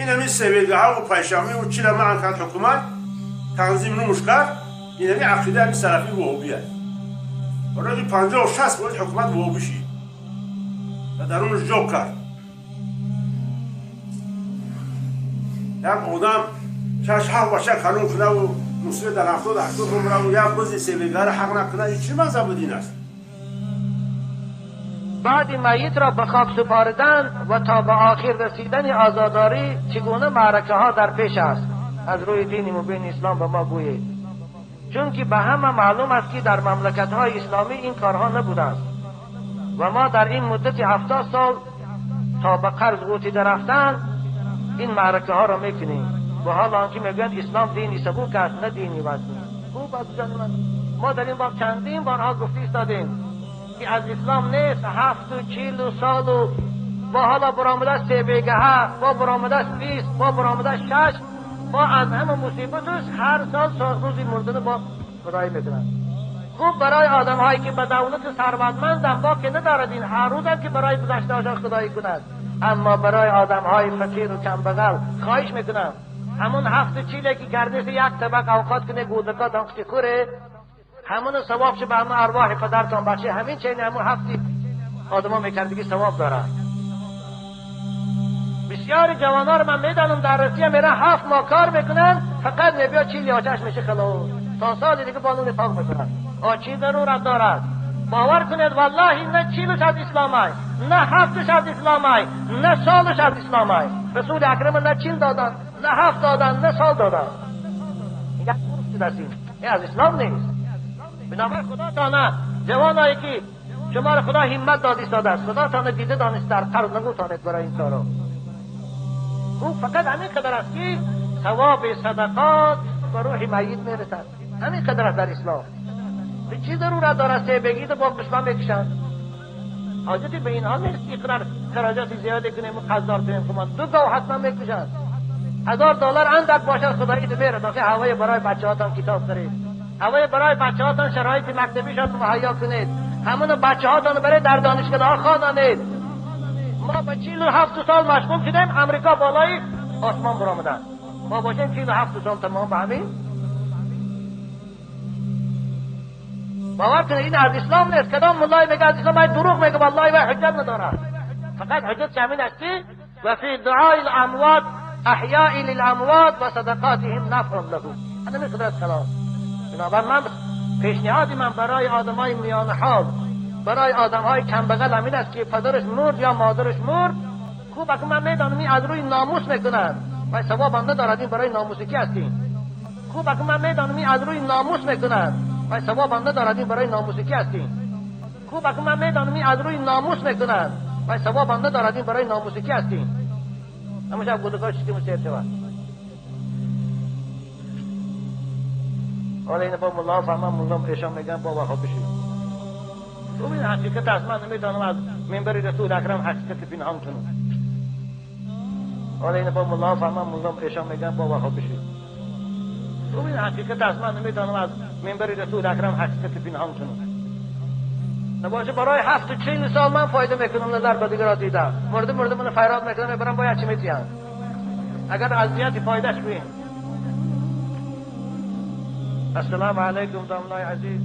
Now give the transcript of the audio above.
Ин ҳамин севегаҳаву пайшанбеву чила маън кард ҳукумат, танзим нумуш кард. Ин ҳамин ақида ҳамин салафи ваҳобия. Барои 50-60% ҳукумат ваҳобӣ шид ва дарунаш ҷо кард. Як одам шаш ҳафт бача калон кунаву муслим дар 70-80 умраву як бузи севегара ҳақ накунад, ин чӣ мазҳабу дин аст? بعد میت را به خاک سپاردن و تا به آخر رسیدن آزاداری چگونه معرکه ها در پیش است؟ از روی دین مبین اسلام به ما گویید، چون که به همه معلوم است که در مملکت های اسلامی این کارها نبوده است و ما در این مدت 70 سال تا به قرض غوطیده رفتن این معرکه ها را میکنیم و حالا آنکه میگویند اسلام دینی سبوک است نه دینی وزنی. خوب عزیزان من، ما در این باب چندین بارها گفته ایستادیم که از اسلام نیست 7 و 40 سال و با حالا برآمده است سه با برآمده است 20 با برآمده است 6 با از همه مصیبتش هر سال روزی مردن با خدایی میکنند. خوب برای آدم هایی که به دولت ثروتمندم با که ندارد این هر روز هم که برای گذشته خدایی کند، اما برای آدم های فقیر و کم بغل خواهش میکنم همون 7 و 40 که کرده یک طبق اوقات کنه گودکات هم خوره، همون ثواب چه به همون ارواح پدرتان بخشه، همین چین همون 7 آدم ها میکردگی ثواب دارد. بسیار جوانان رو من میدانم در رسیه میرن 7 ماه کار میکنن، فقط میبیا 40 یا 6 میشه خلاص، تا سال دیگه بانون پاک میکنن. چی ضرورت دارد؟ باور کنید والله نه 40 از اسلام های، نه 7 از اسلام های، نه سالش از اسلام های. رسول اکرم نه 40 دادن، نه 7 دادن، نه سال دادن. یک عرف شده این از اسلام نیست. بنابر خدا تانه جوانایی که شما را خدا همت داد ایستاده است، خدا تانه دیده دانست در قرض نگوتاند برای این کارا. او فقط همین قدر است که ثواب صدقات به روح میت میرسد، همین قدر است در اسلام. به چی ضرورت دارد سه بگید با قشما میکشند؟ حاجتی به اینها نیست که قدر خراجات زیاده کنیم و قرضدار کنیم. که ما 2 گاو حتما میکشند، $1000 اندک باشد خدایی میرد. آخه هوای برای بچه هاتان کتاب خرید، هوای برای بچه هاتان شرایط مکتبیشان مهیا کنید، همون بچه هاتان برای در دانشگاه ها خوانانید. ما به 47 سال مشغول شدیم، امریکا بالای آسمان برآمدن. ما باشیم 47 سال تمام به همین. باور کنید این از اسلام نیست. کدام ملای میگه از اسلام؟ دروغ میگه والله و حجت ندارد. فقط حجت همین است که و فی دعای الاموات احیاء للاموات و صدقاتهم نفع لهم. همین قدرت خلاص. بنابر من پیشنهاد من برای آدمای میان حال، برای آدمهای کم بغل همین است که پدرش مرد یا مادرش مرد، خوب اگه من میدانم این از روی ناموس میکنن و ثواب هم ندارد، این برای ناموسی کی هستین؟ خوب اگه من میدانم این از روی ناموس میکنن و ثواب هم ندارد، این برای ناموسی کی هستین؟ خوب اگه من میدانم این از روی ناموس میکنن و ثواب هم ندارد، این برای ناموسی کی هستین؟ اما شب گودکاش که مسیر شود. حالا اینو با ملا فهمم، ملا ایشان میگن بابا خب بشید. این حقیقت است. من نمیتونم از منبر رسول اکرم حقیقت پنهان کنم. حالا اینو با ملا فهمم، ملا ایشان میگن بابا خب بشید. این حقیقت است. من نمیتونم از منبر رسول اکرم حقیقت پنهان کنم. نباشه برای 40 سال من فایده میکنم، نظر به دیگران دیدم. مرده من فریاد میکنم میبرم باید چی میتیم. اگر اذیت فایدهش بیم. السلام علیکم دامنای عزیز.